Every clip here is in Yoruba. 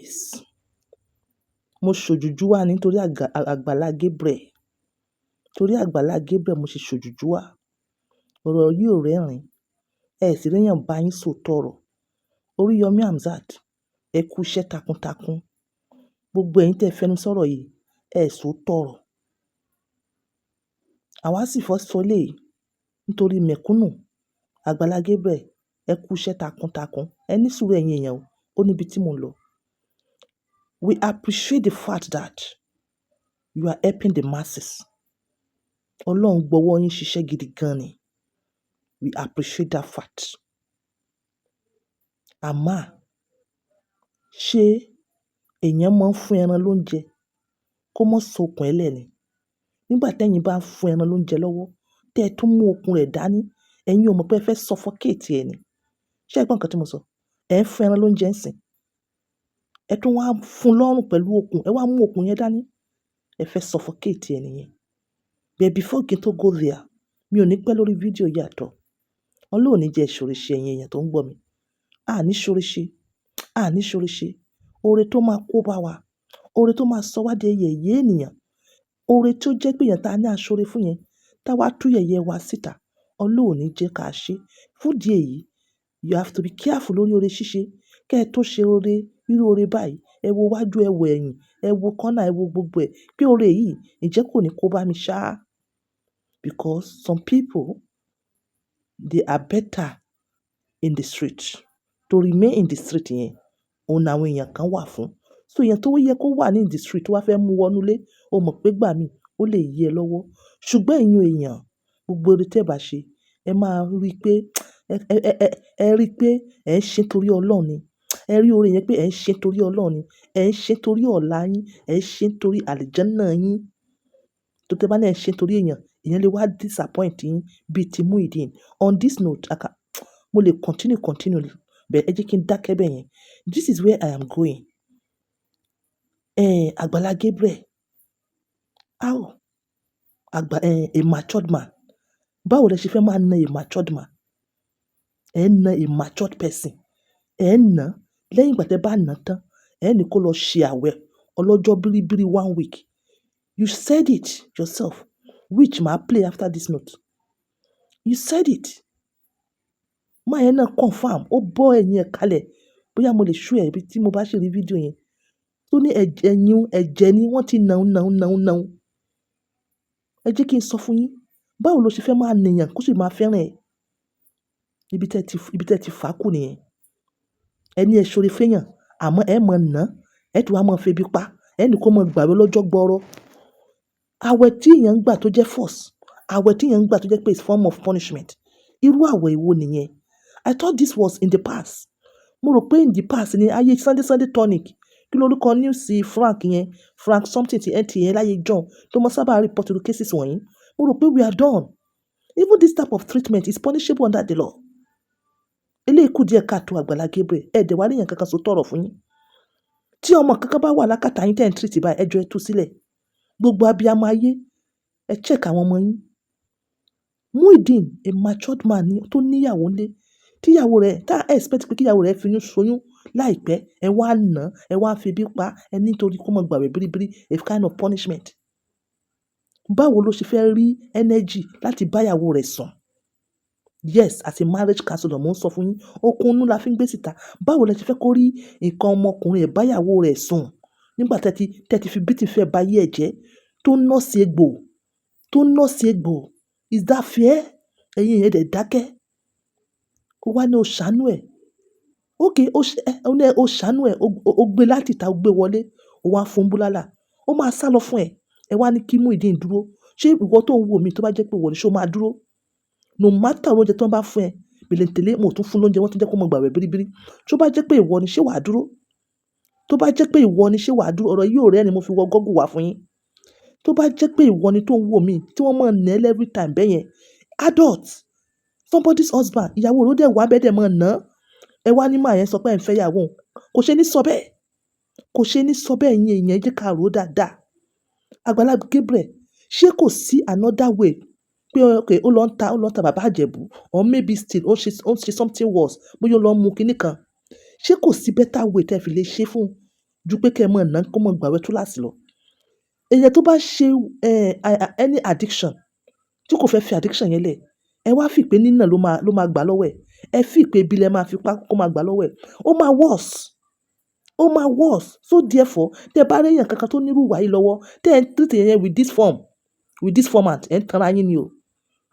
this. Mo ṣòjújú wá nítorí Àgbàlá Gabriel. Torí Àgbàlá Gabriel mo ṣe ṣòjújú wá. Ọ̀rọ̀ yìí ò rẹ́rìn. Ẹ sì rí èèyàn bá yín sòótọ́ ọ̀rọ̀. Oríyọmí Hamzat, ẹ kú iṣẹ́ takuntakun. Gbogbo ẹ̀yin tí ẹ fẹnu sọ̀rọ̀ yìí, ẹ sòótọ́ ọ̀rọ̀. Àwa sì fẹ́ sọ eléyìí nítorí mẹ̀kúnnù. Àgbàlá Gabriel, ẹ kú iṣẹ́ takuntakun. Ẹ ní sùúrù, ẹ̀yin èèyàn o. Ó níbi tí mò ń lọ. We appreciate the fact that you are helping the masses. Ọlọ́run gbọ́wọ́ yín ṣiṣẹ́ gidi gan ni. We appreciate that fact. Àmọ́ ṣé èèyàn máa ń fún ẹran lóúnjẹ kó má so okùn ẹ lẹ̀ ni? Nígbà tí ẹ̀yin bá ń fún ẹran lóúnjẹ lọ́wọ́, tí ẹ tún mú okùn rẹ̀ dání, ẹ̀yin ò mọ̀ pé ẹ fẹ́ suffocate ẹ ni. Ṣé ẹ gbọ́ nǹkan tí mo sọ? Ẹ ń fún ẹran lóúnjẹ ń sìn. Ẹ tún wá fún lọ́rùn pẹ̀lú okùn, ẹ wá mú okùn yẹn dání. Ẹ fẹ́ suffocate ẹ nìyẹn. But before kí n tó go there, mi ò ní pẹ́ lórí fídíò yìí at all. Ọlọ́run ò ní jẹ́ ṣoore ṣe, ẹ̀yin èèyàn tó ń gbọ́ mi. A ní ṣoore ṣe, a ní ṣoore ṣe. Oore tó máa kó bá wa, oore tó máa sọ wá di yẹ̀yẹ́ ènìyàn, oore tó jẹ́ pé èèyàn ta ní aṣọre fún yẹn, tá wá tú yẹ̀yẹ́ wa síta. Ọlọ́run ò ní jẹ́ ká ṣe. Fún ìdí èyí, you have to be careful lórí oore ṣíṣe. Kẹ́ ẹ tó ṣe oore, irú oore báyìí, ẹ wo wájú, ẹ wo ẹ̀yìn, ẹ wo corner, ẹ wo gbogbo ẹ̀. Pé oore yìí, ǹjẹ́ kò ní kó bá mi ṣá? Because some people, they are better in the street. To remain in the street yẹn, òun ni àwọn èèyàn kan wà fún. So èèyàn tó yẹ kó wà ní in the street tó wá fẹ́ mú wọnú ilé, ó mọ̀ pé gbà mí, ó lè yí ẹ lọ́wọ́. Ṣùgbọ́n ẹ̀yin èèyàn, gbogbo oore tí ẹ bá ṣe, ẹ máa rí pé, ẹ rí pé ẹ ń ṣe torí Ọlọ́run ni. Ẹ rí oore yẹn pé ẹ ń ṣe torí Ọlọ́run ni. Ẹ ń ṣe torí ọ̀la yín, ẹ ń ṣe torí àlùjánnà yín. Tó tẹ́ bá ní ẹ ń ṣe torí èèyàn, èèyàn lè wá disappoint yín bí i ti Muyideen. On this note, I can, mo lè continue, continue, but ẹ jẹ́ kí n dákẹ́ bẹ́ẹ̀ yẹn. This is where I am going. Àgbàlá Gabriel, how? Àgbà, a matured man. Báwo lẹ ṣe fẹ́ máa na a matured man? Ẹ ń na a matured person. Ẹ ń na. Lẹ́yìn ìgbà tí ẹ bá na tán, ẹ ní kó lọ ṣe àwẹ̀ ọlọ́jọ́ bíríbírí one week. You said it yourself, which màá play after this note. You said it. Man yẹn náà confirm, ó bọ́ ẹ̀yìn ẹ̀ kalẹ̀. Bóyá mo lè show ẹ bí tí mo bá ṣe rí fídíò yẹn. Tó ní ẹ̀yìn ẹ̀jẹ̀ ni wọ́n ti na, na, na, na. Ẹ jẹ́ kí n sọ fún yín. Báwo lo ṣe fẹ́ máa na èèyàn kó sì máa fẹ́ràn ẹ? Ibi tí ẹ ti fà kù nìyẹn. Ẹ ní ẹ ṣoore fún èèyàn, àmọ́ ẹ mọ̀ ná, ẹ tún wá máa fi ebi pa, ẹ ní kó máa gbàwẹ̀ lọ́jọ́ gbọọrọ. Àwẹ̀ tí èèyàn ń gbà tó jẹ́ force, àwẹ̀ tí èèyàn ń gbà tó jẹ́ pé is form of punishment. Irú àwẹ̀ wo nìyẹn? I thought this was in the past. Mo rò pé in the past ni ayé Sunday Sunday tonic. Kí lórúkọ news Frank yẹn, Frank something ti NTA yẹn láyé ijọ́un tó máa sábà report irú cases wọ̀nyí. Mo rò pé we are done. Even this type of treatment is punishable under the law. Eléyìí kù díẹ̀ káàtó, Àgbàlá Gabriel. Ẹ dẹ̀ wá rí èèyàn kankan sọ tọrọ fún yín. Tí ọmọ kankan bá wà lákàtà yín tí ẹ̀ ń treat báyìí, ẹ jọ̀ọ́, ẹ tú sílẹ̀. Gbogbo abiyamọ ayé, ẹ check àwọn ọmọ yín. Muyideen, a matured man ni tó ní ìyàwó nílé. Tí ìyàwó rẹ̀, tá expect pé kí ìyàwó rẹ̀ fi oyún ṣoyún láìpẹ́, ẹ wá ná, ẹ wá fi ebi pa, ẹ nítorí kó má gbàwẹ̀ bíríbírí, a kind of punishment. Báwo ló ṣe fẹ́ rí energy láti bá ìyàwó rẹ̀ sùn? Yes, as a marriage counselor, mò ń sọ fún yín, okun inú la fi ń gbé síta. Báwo lẹ ṣe fẹ́ kó rí nǹkan ọmọkùnrin ẹ̀ bá ìyàwó rẹ̀ sùn nígbà tí ẹ ti fi beating fẹ́ bá ayé ẹ jẹ́, tó ń nurse egbò, tó ń nurse egbò? Is that fair? Ẹ̀yin èèyàn, ẹ dẹ̀ dákẹ́. Ó wá ní o ṣàánú ẹ̀. Okay, ó ṣe, ó ní o ṣàánú ẹ̀, ó gbé láti ìta, ó gbé wọlé, ó wá fún búlálà. Ó máa sálọ fún ẹ. Ẹ wá ní kí Muyideen dúró. Ṣé ìwọ tó ń wò mí, tó bá jẹ́ pé ìwọ ni, ṣé o máa dúró? No matter oúnjẹ tí wọ́n bá fún ẹ, bèlèntèlé, mo tún fún lóúnjẹ, wọ́n tún jẹ́ kó máa gbàwẹ̀ bíríbírí. Tó bá jẹ́ pé ìwọ ni, ṣé wà á dúró? Tó bá jẹ́ pé ìwọ ni, ṣé wà á dúró? Ọ̀rọ̀ yìí ò rẹ́ ni mo fi wọ Google wá fún yín. Tó bá jẹ́ pé ìwọ ni tó ń wò mí, tí wọ́n máa ń nà ẹ́ every time bẹ́yẹn, adult, somebody's husband, ìyàwó rẹ̀ ó dẹ̀ wá bẹ́ẹ̀ dẹ̀ máa nà. Ẹ wá ní man yẹn sọ pé ẹ̀ ń fẹ́ ìyàwó òun. Kò ṣe ní sọ bẹ́ẹ̀. Kò ṣe ní sọ bẹ́ẹ̀. Ẹ̀yin èèyàn, ẹ jẹ́ ká rò ó dáadáa. Àgbàlá Gabriel, ṣé kò sí another way pé okay, ó lọ ń ta bàbá Ìjẹ̀bú or maybe still ó ń ṣe something worse, bóyá ó lọ ń mu kinní kan. Ṣé kò sí better way tí ẹ fi lè ṣe fún ju pé kí ẹ mọ̀ ná kó mọ̀ gbàwẹ̀ túláàsì lọ. Èèyàn tó bá ṣe any addiction tí kò fẹ́ fi addiction yẹn lẹ̀, ẹ wá fi pé nínà ló máa gbà lọ́wọ́ ẹ̀. Ẹ fi pé ibi lẹ máa fi pa kó máa gbà lọ́wọ́ ẹ̀. Ó máa worse. Ó máa worse. So therefore, tẹ bá rí èèyàn kankan tó ní irú ìwà yìí lọ́wọ́, tẹ ẹ ń treat èèyàn yẹn with this form, with this format, ẹ ń tanra yín ni o.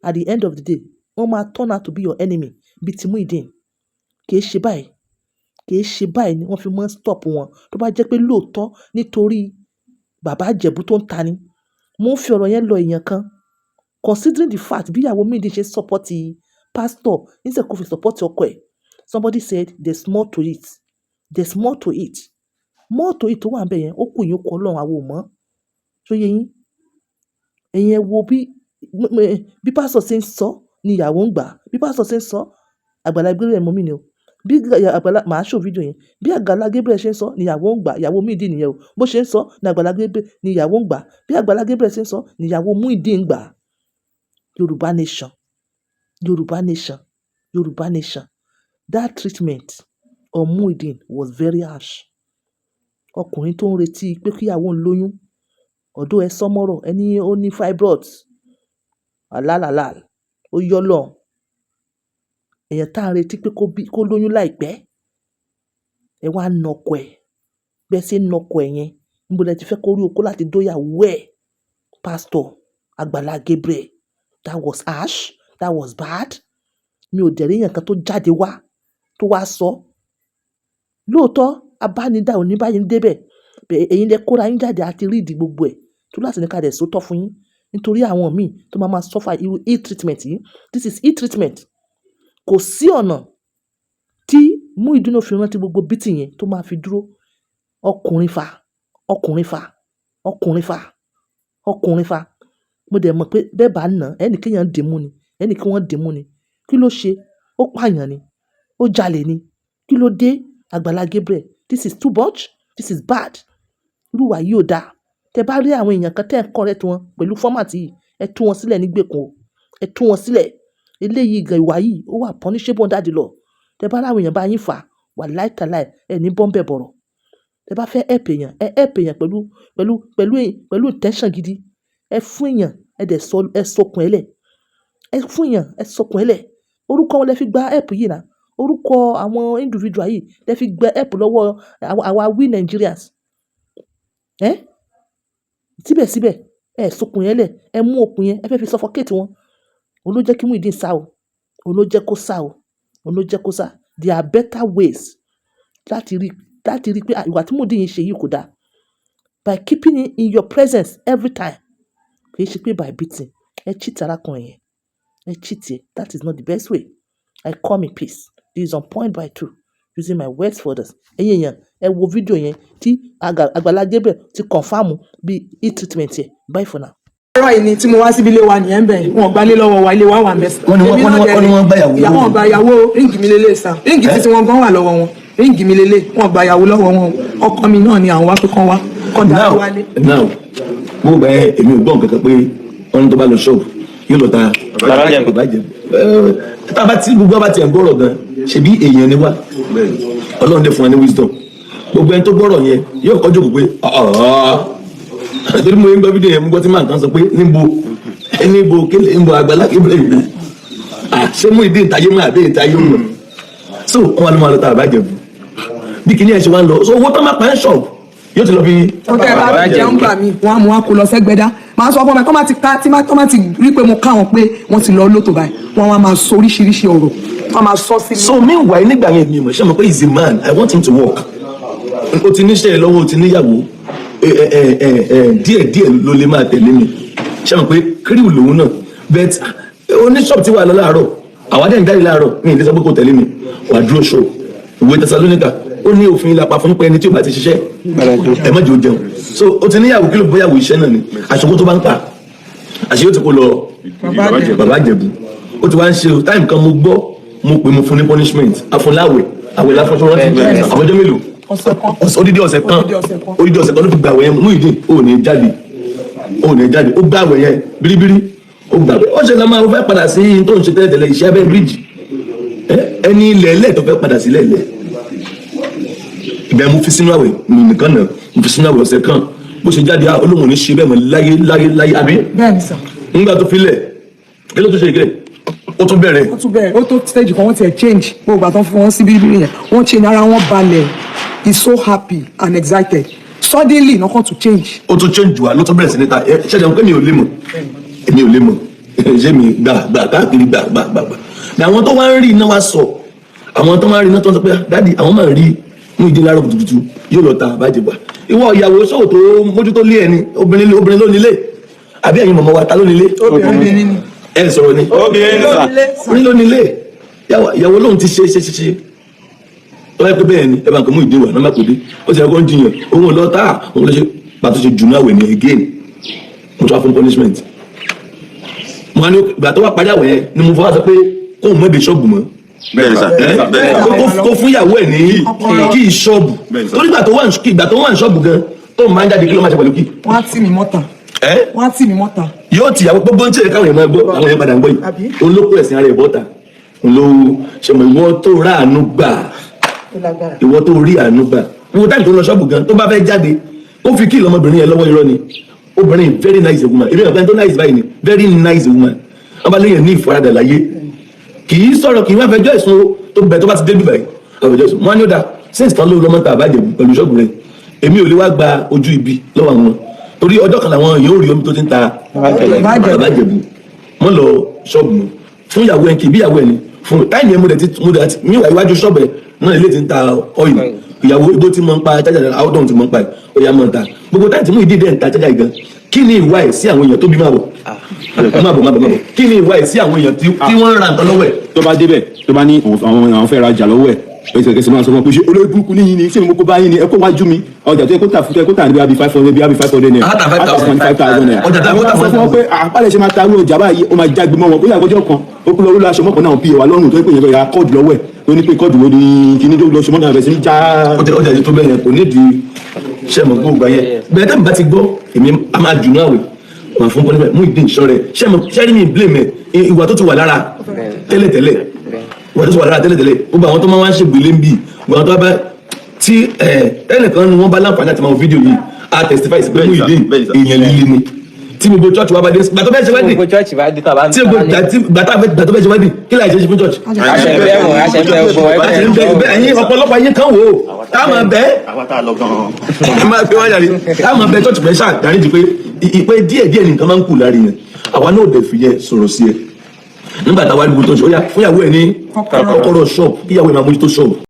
At the end of the day, wọ́n máa turn out to be your enemy bí ti Muyideen. Kì í ṣe báyìí. Kì í ṣe báyìí ni wọ́n fi máa ń stop wọn. Tó bá jẹ́ pé lóòótọ́ nítorí bàbá Ìjẹ̀bú tó ń ta ni. Mo ń fi ọ̀rọ̀ yẹn lọ èèyàn kan. Considering the fact bí ìyàwó Muyideen ṣe support pastor instead kó fi support ọkọ ẹ̀. Somebody said there's more to it. There's more to it. More to it tó wà níbẹ̀ yẹn, ó kù yín ó kọ Ọlọ́run, àwa ò mọ̀. Ṣó yé yín? Ẹ̀yin ẹ wo bí pastor ṣe ń sọ ni ìyàwó ń gbà. Bí pastor ṣe ń sọ, Àgbàlá Gabriel mọ̀ mí ni o. Bí Àgbàlá, màá show video yẹn. Bí Àgbàlá Gabriel ṣe ń sọ ni ìyàwó ń gbà. Ìyàwó Muyideen nìyẹn o. Bó ṣe ń sọ ni Àgbàlá Gabriel ni ìyàwó ń gbà. Bí Àgbàlá Gabriel ṣe ń sọ ni ìyàwó Muyideen ń gbà. Yorùbá nation. Yorùbá nation. Yorùbá nation. That treatment on Muyideen was very harsh. Ọkùnrin tó ń retí pé kí ìyàwó òun lóyún. Although ẹ sọ mọ́rọ̀, ẹ ní ó ní fibroids. Halal halal. Ó yọ́ lọ́hùn. Èèyàn tá ń retí pé kó bí, kó lóyún láìpẹ́. Ẹ wá na ọkọ ẹ̀. Bí ẹ ṣe ń na ọkọ ẹ̀ yẹn, níbo lẹ ti fẹ́ kó rí okó láti dó ìyàwó ẹ̀? Pastor Àgbàlá Gabriel. That was harsh. That was bad. Mi ò dẹ̀ rí èèyàn kan tó jáde wá, tó wá sọ. Lóòótọ́, abánidá ò ní bá yín dé bẹ̀. Ẹ̀yin lẹ kóra yín jáde àti rí ìdí gbogbo ẹ̀. Túláàsì ní ká dẹ̀ sòótọ́ fún yín. Nítorí àwọn míì tó máa máa suffer irú ill treatment yìí. This is ill treatment. Kò sí ọ̀nà tí Muyideen ó fi rántí gbogbo beating yẹn tó máa fi dúró. Ọkùnrin fa, ọkùnrin fa, ọkùnrin fa, ọkùnrin fa. Mo dẹ̀ mọ̀ pé bẹ́ẹ̀ bá ná, ẹni kí èèyàn dì mú ni, ẹni kí wọ́n dì mú ni. Kí ló ṣe? Ó pààyàn ni. Ó jalè ni. Kí ló dé? Àgbàlá Gabriel. This is too much. This is bad. Irú ìwà yìí ò dáa. Tẹ bá rí àwọn èèyàn kan tí ẹ̀ ń correct wọn pẹ̀lú format yìí, ẹ tú wọn sílẹ̀ nígbèkùn o. Ẹ tú wọn sílẹ̀. Eléyìí gan ìwà yìí ó wà punishable under the law. Tẹ bá rí àwọn èèyàn bá yín fà, wàláì tàláì, ẹ ní bọ́ńbẹ̀ bọ̀rọ̀. Tẹ bá fẹ́ help èèyàn, ẹ help èèyàn pẹ̀lú intention gidi. Ẹ fún èèyàn, ẹ dẹ̀ sọ, ẹ sọkùn ẹ lẹ̀. Ẹ fún èèyàn, ẹ sọkùn ẹ lẹ̀. Orúkọ wọn lẹ fi gba help yìí náà. Orúkọ àwọn individual yìí lẹ fi gba help lọ́wọ́ àwa we Nigerians. Ẹ́ síbẹ̀síbẹ̀, ẹ sọkùn yẹn lẹ̀, ẹ mú okùn yẹn, ẹ fẹ́ fi suffocate wọn. Òun ló jẹ́ kí Muyideen sá o. Òun ló jẹ́ kó sá o. Òun ló jẹ́ kó sá. There are better ways láti rí pé ìwà tí Muyideen ṣe yìí kò dáa. By keeping him in your presence every time. Kì í ṣe pé by beating. Ẹ cheat arákùnrin yẹn. Ẹ cheat ẹ. That is not the best way. I come in peace. This is on point by two. Using my words for others. Ẹ̀yin èèyàn, ẹ wo fídíò yẹn tí Àgbàlá Gabriel ti confirm bí ill treatment yẹn. Bye for now. Ọ̀rọ̀ yìí ni tí mo wá síbi ilé wa nìyẹn bẹ̀, wọn gbalé lọ́wọ́ wa, ilé wa wà ń bẹ̀. Wọ́n ní wọ́n gbàyàwó lọ́wọ́. Wọ́n gbàyàwó. Ring mi lélẹ̀ sá, ring títí wọn gan wà lọ́wọ́ wọn. Ring mi lélẹ̀, wọ́n gbàyàwó lọ́wọ́ wọn. Ọkọ mi náà ni àwọn wá pé kán wá kán dá wálé. Now mo gbà ẹ, èmi ò gbọ́ nǹkan kan pé wọ́n ní tó bá lọ ṣọ́ọ̀bù yóò lọ ta bàbá jẹ. Tá a bá tí gbogbo bá tiẹ̀ ń gbọ́rọ̀ gan, ṣebí èèyàn ni wá, Ọlọ́run dẹ̀ fún wa ní wisdom. Gbogbo ẹni tó gbọ́rọ̀ yẹn yóò kọjú òkú pé torí mo ń gbọ́ fídíò yẹn, mo gbọ́ tí màá kan sọ pé níbo níbo kílẹ̀ níbo Àgbàlá Gabriel yìí, ṣé Muyideen ìtayé mọ́ àbí ìtayé mọ́? So wọn wà ló máa lọ ta bàbá Ìjẹ̀bú bí kìnìún ẹ̀ ṣe wá ń lọ. So owó tó máa pa ń ṣọ̀bù yóò ti lọ fi. Tó tẹ́ bá jẹun gbà mí, wọ́n á mú wa kó lọ sẹ́gbẹ́dá. Máa sọ fún ọmọ ẹ̀ tó má ti rí pé mo ká wọn pé wọ́n ti lọ lótò báyìí, wọ́n wá máa sọ oríṣiríṣi ọ̀rọ̀, wọ́n máa sọ sí mi. So meanwhile, nígbà yẹn mi mọ̀ ṣé mo pé he's a man, I want him to work. O ti níṣẹ́ lọ́wọ́, o ti níyàwó, díẹ̀ díẹ̀ ló lè máa tẹ̀lé mi. Ṣé mo pé crew lòun náà, but oníṣọ́ọ̀bù ti wà lọ láàárọ̀, àwa dẹ̀ ń jáde láàárọ̀, mi ì lè sọ pé kò tẹ̀lé mi. Wà á dúró ṣó ìwé Tẹsalóníkà, ó ní òfin ilà pa fún pé ẹni tí ò bá ti ṣiṣẹ́, ẹ má jẹ́ ó jẹun. So o ti níyàwó, kí ló bóyàwó iṣẹ́ náà ni àṣọkó tó bá ń pa àṣẹ yóò ti kó lọ bàbá Ìjẹ̀bú. Ó ti wá ń ṣe o time kan, mo gbọ́, mo pè, mo fún ní punishment, àfúnláwẹ̀, àwẹ̀ láfọ́sọ́ rántí àfọjọ́ mélòó? Ọ̀sẹ̀ kan. Odidi ọ̀sẹ̀ kan. Odidi ọ̀sẹ̀ kan. Odidi ọ̀sẹ̀ kan ló fi gbàwẹ̀ yẹn. Muyideen ò ní jáde, ò ní jáde. Ó gbàwẹ̀ yẹn biribiri, ó gbàwẹ̀. Ó ṣe lọ́ máa fẹ́ padà sí tó ń ṣe tẹ́lẹ̀tẹ́lẹ̀, iṣẹ́ abẹ́ bíríìjì, ẹni ilẹ̀ ẹlẹ́ tó fẹ́ padà sí lẹ́lẹ̀. Ìgbà yẹn mo fi sínú àwẹ̀, mi nìkan náà mo fi sínú àwẹ̀ ọ̀sẹ̀ kan. Bó ṣe jáde, olóhùn ní ṣe bẹ́ẹ̀ mọ́ láyé láyé láyé, àbí? Bẹ́ẹ̀ ni sir. Nígbà tó filẹ̀, kí ló tún ṣe ìkẹlẹ̀? Ó tún bẹ̀rẹ̀. Ó tún bẹ̀rẹ̀. Ó tó stage kan, wọ́n tiẹ̀ change. Gbogbo àtọ́ fún wọn sí bíbí yẹn, wọ́n change, ara wọn balẹ̀. He's so happy and excited. Suddenly no come to change. Ó tún change wa, ló tún bẹ̀rẹ̀ sí níta. Ẹ ṣẹ̀ṣẹ̀ pé mi ò lè mọ̀, èmi ò lè mọ̀. Ṣé mi gbà gbà káàkiri, gbà gbà gbà gbà ní. Àwọn tó wá ń rí iná wá sọ, àwọn tó máa ń rí iná tó ń sọ pé, "Daddy, àwọn máa ń rí Muyideen láàárọ̀ kùtùkùtù, yóò lọ ta àbájẹ gbà." Ìwọ ìyàwó sọ̀rọ̀ tó mójútó lé ẹni, obìnrin, obìnrin ló nílé, àbí? Ẹ̀yin mọ̀mọ́ wa, ta ló nílé? Obìnrin ni. Ẹ sọ̀rọ̀ ni. Obìnrin sà. Obìnrin ló nílé. Ìyàwó lóun ti ṣe ṣe ṣe ṣe. Tó bá yẹ pé bẹ́ẹ̀ ni, ẹ bá ń kọ́ Muyideen wà náà, má kò dé. Ó ti ẹ̀kọ́ ń jiyàn, òun ò lọ tá, òun lọ ṣe pàtó ṣe jù náà wẹ̀ ní again. Mo tún wá fún punishment. Mo wá ní ìgbà tó wà parí àwẹ̀ yẹn ni mo fọwọ́ sọ pé kóun mọ́ de ṣọ́ọ̀bù mọ́. Bẹ́ẹ̀ sà. Bẹ́ẹ̀ sà. Kó fún ìyàwó ẹ̀ ní kí ṣọ́ọ̀bù. Bẹ́ẹ̀ sà. Torí ìgbà tó wà ní ṣọ́ọ̀bù gan, tó máa ń jáde, kí ló máa ṣe pẹ̀lú kí? Wọ́n á tì mí mọ́ta. Ẹ́. Wọ́n á tì mí mọ́ta. Yóò ti ìyàwó gbogbo ń tẹ̀lé káwọn èèyàn máa gbọ́, àwọn èèyàn padà ń gbọ́ yìí. Àbí? Òun ló kó ẹ̀sìn ara ẹ̀ bọ́ta. Òun ló ṣe mọ̀. Ìwọ tó rà àánú gbà, ìwọ tó rí àánú gbà, wo táyì tó lọ ṣọ́ọ̀bù gan, tó bá fẹ́ jáde, ó fi kí lọmọbìnrin yẹn lọ́wọ́. Irọ́ ni. Obìnrin, very nice woman. Èmi ọ̀pẹ́ tó nice báyìí ni, very nice woman. Wọ́n bá léyìn ní ìfaradà láyé, kì í sọ̀rọ̀, kì í má fẹjọ́ ẹ̀sùn o. Tó bẹ̀ tó bá ti dé bíbáyìí, wọ́n fẹjọ́ ẹ̀sùn. Wọ́n á ní ó dáa, since tán ló lọ́mọ tá a bá jẹ̀bù pẹ̀lú ṣọ́ọ̀bù rẹ̀, èmi ò lè wá gba ojú ibi lọ́wọ́ àwọn, torí ọjọ́ kan làwọn yóò rí omi tó ti ń ta àbájẹ̀bù. Wọ́n lọ ṣọ́ọ̀bù mọ́ fún ìyàwó ẹ̀, kì í bí ìyàwó ẹ̀ ni fún táìmì ẹ̀. Mo dẹ̀ ti níwà iwájú ṣọ́ọ̀bù ẹ̀ náà, ilé ti ń ta oil. Ìyàwó igbó tí mo ń pa chájà, áwùdọ̀n tí mo ń pa ẹ̀, ó yá mọ̀ ń ta gbogbo táìmì tí mú ìdí dẹ̀ ń ta chájà yìí gan. Kí ni ìwà ẹ̀ sí àwọn èèyàn tó bí? Máa bọ̀, máa bọ̀, máa bọ̀, máa bọ̀. Kí ni ìwà ẹ̀ sí àwọn èèyàn tí wọ́n ń ra nǹkan lọ́wọ́ ẹ̀? Tó bá débẹ̀, tó bá ní àwọn fẹ́ rajà lọ́wọ́ ẹ̀, ẹsẹ̀kẹsẹ̀ máa sọ fún ọ pé, ṣé olórí burúkú níyìn ni? Ṣé mo kó bá yín ni? Ẹ kó wájú mi. Ọjà tó yẹ kó tà fún, tó yẹ kó tà ní bí 500, bí 500 naira. Á tà 5,000. 5,000 naira. Ọjà tó yẹ kó tà Àwọn máa sọ fún ọ pé àpálẹ̀ ṣe máa ta irú ọjà báyìí, ó máa jágbe mọ́ wọn. Bóyá àgọ́jọ́ kan ó kú lọ rúlọ aṣọ mọ́kànlá náà pí wa lọ́rùn, tó yẹ pé yẹn fẹ́ ra kọ́ọ̀dù lọ́wọ́ ẹ̀, tó ní pé kọ́ọ̀dù wo ni kíní tó lọ ṣe mọ́kànlá bẹ̀rẹ̀ sí ní já. Ọjà tó bẹ́ẹ̀ yẹn kò nídìí ṣe mọ̀ gbogbo yẹn bẹ́ẹ̀. Tẹ́mi bá ti gbọ́, èmi a máa jù náà wẹ̀ wà fún pọ́nipẹ́ mú ìdí ìṣọ́ rẹ̀. Ṣe mọ̀ ṣẹ́rí mi blame ẹ̀, ìwà tó ti wà lára tẹ́lẹ̀tẹ́lẹ̀, ìwà tó ti wà lára tẹ́lẹ̀tẹ́lẹ̀. Gbogbo àwọn tó máa wá ń ṣègbélé ń bì, gbogbo àwọn tó bá tí ẹnìkan ni wọ́n bá láǹfààní àti máa wo fídíò yìí, a testify sí pé mú ìdí èèyàn líle ni. Tí gbogbo church wa bá dé, gbàtọ́ bẹ́ẹ̀ ṣe wedding, Gbogbo church bá dé tàbá ń tí gbogbo gbàtọ́ bẹ́ẹ̀ ṣe wedding, kí láì ṣe ṣe fún church? Àṣẹ bẹ́ẹ̀ wọ̀, àṣẹ bẹ́ẹ̀ wọ̀. Àṣẹ ń bẹ ẹ̀yin ọ̀pọ̀lọpọ̀ ẹ̀yin kan wò ó, tá a máa bẹ́ẹ̀ Àwa tá a lọ gan-an. Ẹ máa fi wáyà rí, tá a máa bẹ church pẹ̀ ṣáà dáríjì pé ìpè díẹ̀ díẹ̀ nìkan máa ń kù lára yẹn. Àwa náà dẹ̀ fi yẹn sọ̀rọ̀ sí ẹ nígbà táwa rí gbogbo tó ń ṣe. Ó yá, fúnyàwó ẹ ní kọ́kọ́rọ́ ṣọ́ọ̀bù, kíyàwó ẹ máa mójútó ṣọ́ọ̀bù.